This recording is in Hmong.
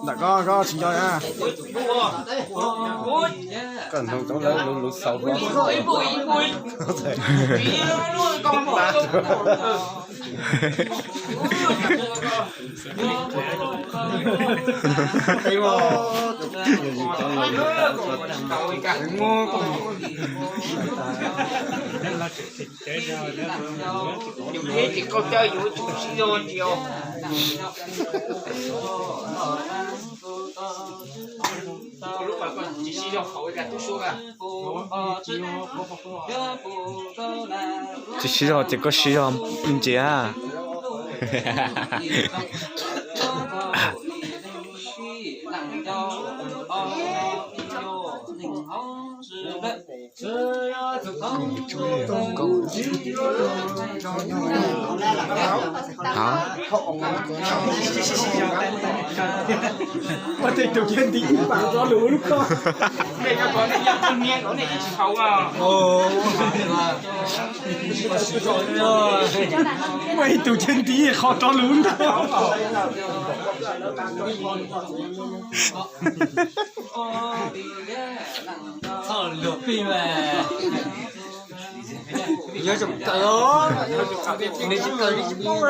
Ntawm koj, koj tsis nco na. Koj ntoo coob lawm, lub lub xaus hlo. Yus thiab ces koj caw yus ib tug sib zog ntsis os. Koj lub mas koj tsis sib zog haus ib ka tub suab ka. Tsis sib zog ces koj sib zog me ntsis a. Hov. Ua tej tus thiab nti ib pam rov lus lub koj. Muaj ib tug thiab nti qhov rov lus ntag. Txhob luag plig mas. Nyob zoo kawg os, nws tsis kawg nws tsis paub.